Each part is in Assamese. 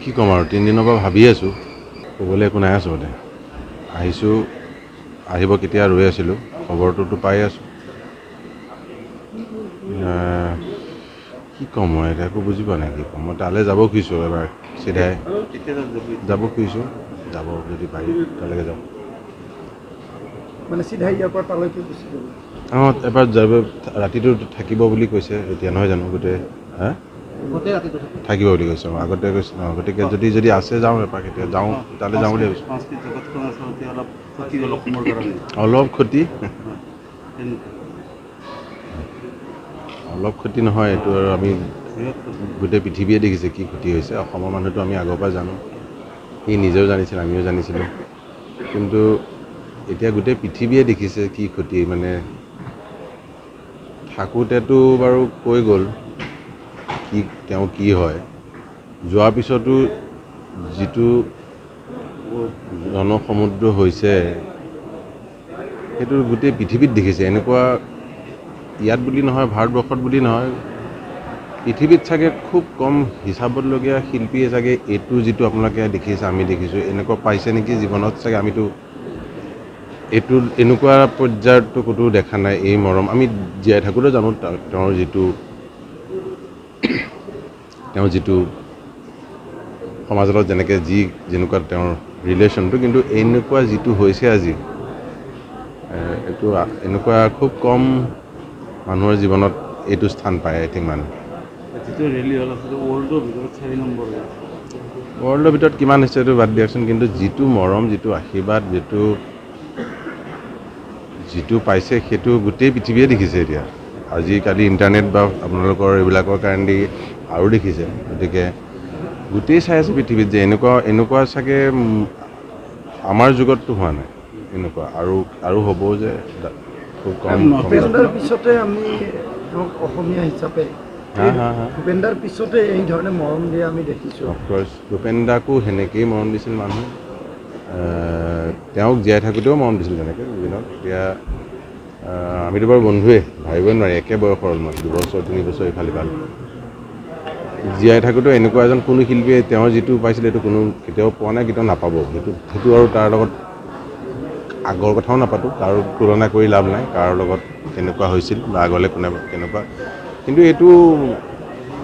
কি ক'ম আৰু, তিনিদিনৰ পৰা ভাবি আছোঁ, ক'বলৈ একো নাই আচলতে। আহিছোঁ, আহিব কেতিয়া ৰৈ আছিলোঁ, খবৰটোতো পাই আছোঁ। কি ক'ম মই এতিয়া একো বুজি পোৱা নাই কি ক'ম। মই তালৈ যাব খুজিছোঁ, এবাৰ চিধাই যাব খুজিছোঁ, যাব যদি পাৰি তালৈকে যাওঁ। মানে চিধাই ইয়াৰ পৰা তালৈকে গুচি যাব? অঁ, এবাৰ যাব, ৰাতিটো থাকিব বুলি কৈছে এতিয়া, নহয় জানো? গোটেই হা থাকিব বুলি কৈছে, আগতে কৈছে। অঁ, গতিকে যদি যদি আছে যাওঁ এপাক, এতিয়া যাওঁ তালৈ যাওঁ বুলি ভাবিছোঁ। অলপ ক্ষতি, অলপ ক্ষতি নহয় এইটো, আৰু আমি গোটেই পৃথিৱীয়ে দেখিছে কি ক্ষতি হৈছে। অসমৰ মানুহটো আমি আগৰ পৰা জানো, সি নিজেও জানিছিল, আমিও জানিছিলোঁ, কিন্তু এতিয়া গোটেই পৃথিৱীয়ে দেখিছে কি ক্ষতি। মানে থাকোঁতেতো বাৰু কৈ গ'ল কি তেওঁ কি হয়, যোৱাৰ পিছতো যিটো জনসমুদ্ৰ হৈছে সেইটো গোটেই পৃথিৱীত দেখিছে। এনেকুৱা ইয়াত বুলি নহয়, ভাৰতবৰ্ষত বুলি নহয়, পৃথিৱীত চাগে খুব কম হিচাপতলগীয়া শিল্পীয়ে চাগে এইটো যিটো আপোনালোকে দেখিছে, আমি দেখিছোঁ, এনেকুৱা পাইছে নেকি জীৱনত চাগে। আমিতো এইটো এনেকুৱা পৰ্যায়ততো ক'তো দেখা নাই এই মৰম। আমি জীয়াই থাকোঁতে জানো তেওঁৰ যিটো, তেওঁ যিটো সমাজৰ লগত যেনেকৈ যি যেনেকুৱা তেওঁৰ ৰিলেশ্যনটো, কিন্তু এনেকুৱা যিটো হৈছে আজি, এইটো এনেকুৱা খুব কম মানুহৰ জীৱনত এইটো স্থান পায় আই থিংক। মানুহ ৱৰ্ল্ডৰ ভিতৰত কিমান হৈছে এইটো বাদ দিয়কচোন, কিন্তু যিটো মৰম, যিটো আশীৰ্বাদ, যিটো যিটো পাইছে সেইটো গোটেই পৃথিৱীয়ে দেখিছে এতিয়া। আজিকালি ইণ্টাৰনেট বা আপোনালোকৰ এইবিলাকৰ কাৰণে আৰু দেখিছে, গতিকে গোটেই চাই আছে পৃথিৱীত যে এনেকুৱা এনেকুৱা চাগে আমাৰ যুগততো হোৱা নাই এনেকুৱা, আৰু আৰু হ'ব যে খুব কম। ভূপেন্দাৰ পিছতে আমি অসমীয়া হিচাপে ভূপেন্দাৰ পিছতে এই ধৰণে মৰম দিয়া আমি দেখিছোঁ। অফক'ৰ্ছ ভূপেন্দাকো সেনেকেই মৰম দিছিল মানুহে, তেওঁক জীয়াই থাকোঁতেও মৰম দিছিল তেনেকৈ জুবিনক। এতিয়া আমিতো বাৰু বন্ধুৱে, ভাবিবই নোৱাৰি, একে বয়সৰ অলমষ্ট, 2 বছৰ 3 বছৰ ইফাল সিফাল। জীয়াই থাকোঁতেও এনেকুৱা এজন কোনো শিল্পীয়ে তেওঁৰ যিটো পাইছিলে সেইটো কোনো কেতিয়াও পোৱা নাই, কেতিয়াও নাপাব। সেইটো সেইটো আৰু তাৰ লগত আগৰ কথাও নাপাতোঁ, কাৰো তুলনা কৰি লাভ নাই, কাৰো লগত কেনেকুৱা হৈছিল বা আগলৈ কোনে কেনেকুৱা, কিন্তু এইটো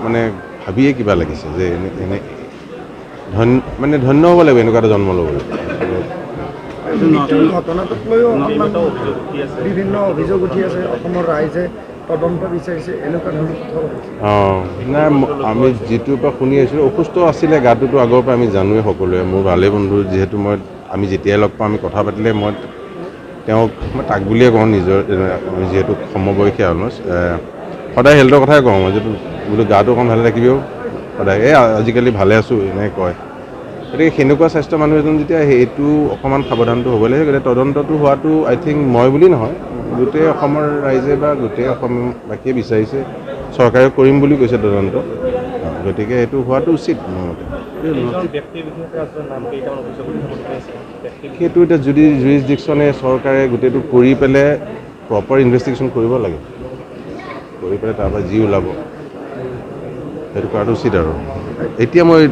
মানে ভাবিয়ে কিবা লাগিছে যে এনে এনে ধন্য, মানে ধন্য হ'ব লাগিব এনেকুৱা এটা জন্ম ল'বলৈ। মৃত্যুৰ ঘটনাটোক লৈও অকণমান বিভিন্ন অভিযোগ উঠি আছে, অসমৰ ৰাইজে তদন্ত বিচাৰিছে, এনেকুৱা ধৰণৰ কথাও। অঁ, নাই, আমি যিটোৰ পৰা শুনি আহিছিলোঁ, অসুস্থ আছিলে গাটোতো আগৰ পৰা আমি জানোৱেই সকলোৱে। মোৰ ভালেই বন্ধু যিহেতু, মই আমি যেতিয়াই লগ পাওঁ আমি কথা পাতিলে মই তেওঁক, মই তাক বুলিয়ে কওঁ, নিজৰ আমি যিহেতু সমবয়সীয়া অলমষ্ট, সদায় হেল্থৰ কথাই কওঁ মই, যিটো বোলো গাটো অকণ ভালে থাকিবিও সদায়, এই আজিকালি ভালে আছোঁ এনেকৈ কয়। গতিকে সেনেকুৱা স্বাস্থ্য মানুহ এজন যেতিয়া সেইটো অকণমান সাৱধানটো হ'ব লাগে। গতিকে তদন্তটো হোৱাটো আই থিংক মই বুলি নহয়, গোটেই অসমৰ ৰাইজে বা গোটেই অসমবাসীয়ে বিচাৰিছে, চৰকাৰেও কৰিম বুলি কৈছে তদন্ত, গতিকে সেইটো হোৱাটো উচিত মোৰ মতে। সেইটো এতিয়া যদি জুৰিছডিকশ্যনে চৰকাৰে গোটেইটো কৰি পেলাই প্ৰপাৰ ইনভেষ্টিগেশ্যন কৰিব লাগে, কৰি পেলাই তাৰপৰা যি ওলাব সেইটো কৰাটো উচিত। আৰু এতিয়া মই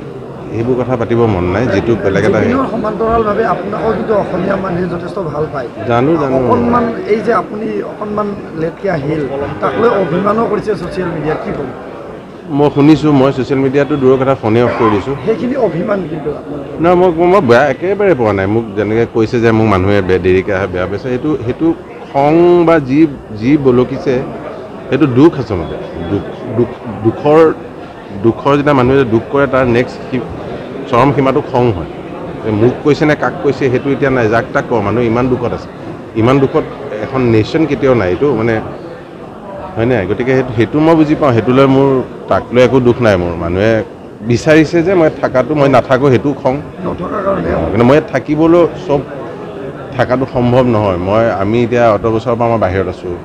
সেইবোৰ কথা পাতিব মন নাই, যিটো বেলেগ এটা সমান্তৰালভাৱে আপোনাকো কিন্তু অসমীয়া মানুহে যথেষ্ট ভাল পায়। জানো জানো। অকণমান এই যে আপুনি অকণমান লেটকৈ আহিল তাক লৈ অভিমানো কৰিছে ছ'চিয়েল মিডিয়াত, কি ক'ব? মই শুনিছোঁ, মই ছ'চিয়েল মিডিয়াটো দূৰৰ কথা ফোনেই অফ কৰি দিছোঁ। সেইখিনি অভিমান কিন্তু নহয়, মই বেয়া একেবাৰে পোৱা নাই। মোক যেনেকৈ কৈছে যে মোক মানুহে দেৰিকৈ আহে বেয়া পাইছে, সেইটো সেইটো খং বা যি যি বলকিছে সেইটো দুখ আচলতে। দুখ দুখ দুখৰ দুখৰ যেতিয়া মানুহে দুখ কৰে তাৰ নেক্সট চৰম সীমাটো খং হয়। মোক কৈছে নে কাক কৈছে সেইটো এতিয়া নাই, যাক তাক কওঁ, মানুহ ইমান দুখত আছে, ইমান দুখত এখন নেশ্যন কেতিয়াও নাই, এইটো মানে হয় নাই? গতিকে সেইটো সেইটো মই বুজি পাওঁ, সেইটো লৈ মোৰ তাক লৈ একো দুখ নাই মোৰ। মানুহে বিচাৰিছে যে মই থকাটো, মই নাথাকোঁ সেইটো খং, কিন্তু মই থাকিবলৈ চব থকাটো সম্ভৱ নহয়। মই আমি এতিয়া অত বছৰৰ পৰা মই বাহিৰত আছোঁ,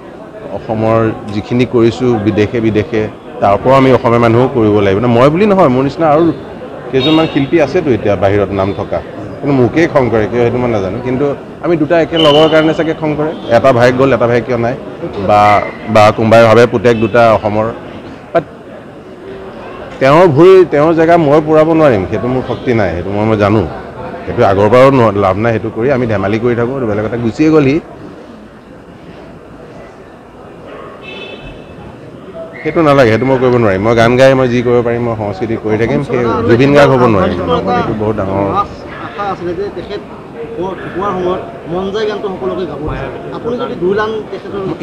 অসমৰ যিখিনি কৰিছোঁ বিদেশে বিদেশে, তাৰ পৰাও আমি অসমীয়া মানুহো কৰিব লাগিব। মই বুলি নহয়, মোৰ নিচিনা আৰু কেইজনমান শিল্পী আছেতো এতিয়া বাহিৰত নাম থকা, কিন্তু মোকেই খং কৰে কিয় সেইটো মই নাজানো। কিন্তু আমি দুটা একে লগৰ কাৰণে চাগে খং কৰে, এটা ভায়েক গ'ল এটা ভায়েক কিয় নাই, বা বা কোনোবাই ভাবে পুতেক দুটা অসমৰ, বাট তেওঁৰ ভৰি তেওঁৰ জেগা মই পূৰাব নোৱাৰিম, সেইটো মোৰ শক্তি নাই, সেইটো মই জানো। সেইটো আগৰ পৰাও লাভ নাই, সেইটো কৰি আমি ধেমালি কৰি থাকোঁ, সেইটো বেলেগ কথা। গুচিয়ে গ'ল সি, সেইটো নালাগে, সেইটো মই কৰিব নোৱাৰিম। মই গান গাই মই যি কৰিব পাৰিম, মই সংস্কৃতি কৰি থাকিম, সেই জুবিন গাৰ্গ হ'ব নোৱাৰিম, সেইটো বহুত ডাঙৰ।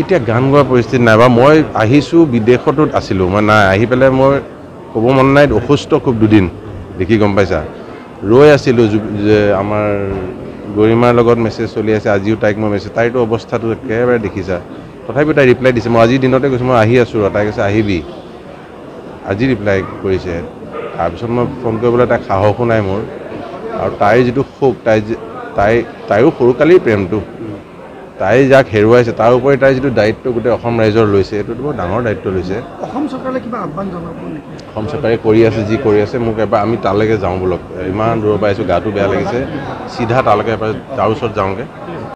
এতিয়া গান গোৱাৰ পৰিস্থিতি নাই, বা মই আহিছোঁ বিদেশতো আছিলোঁ, মই নাই আহি পেলাই মই ক'ব মন নাই, অসুস্থ খুব দুদিন দেখি গম পাইছা, ৰৈ আছিলোঁ যে আমাৰ গৰিমাৰ লগত মেছেজ চলি আছে, আজিও তাইক মই মেছেজ, তাইৰতো অৱস্থাটো একেবাৰে দেখিছা, তথাপিও তাই ৰিপ্লাই দিছে। মই আজিৰ দিনতে কৈছোঁ মই আহি আছোঁ, তাই কৈছে আহিবি, আজি ৰিপ্লাই কৰিছে। তাৰপিছত মই ফোন কৰিবলৈ তাইক সাহসো নাই মোৰ। আৰু তাইৰ যিটো শোক, তাইৰো সৰুকালিৰ প্ৰেমটো, তাই যাক হেৰুৱাইছে, তাৰ উপৰি তাইৰ যিটো দায়িত্ব গোটেই অসম ৰাইজৰ লৈছে, এইটোতো বৰ ডাঙৰ দায়িত্ব লৈছে। অসম চৰকাৰে কিবা আহ্বান জনাব নেকি? অসম চৰকাৰে কৰি আছে, যি কৰি আছে। মোক এবাৰ আমি তালৈকে যাওঁ বোলক, ইমান দূৰৰ পৰা আহিছোঁ, গাটো বেয়া লাগিছে, চিধা তালৈকে এবাৰ তাৰ ওচৰত যাওঁগৈ।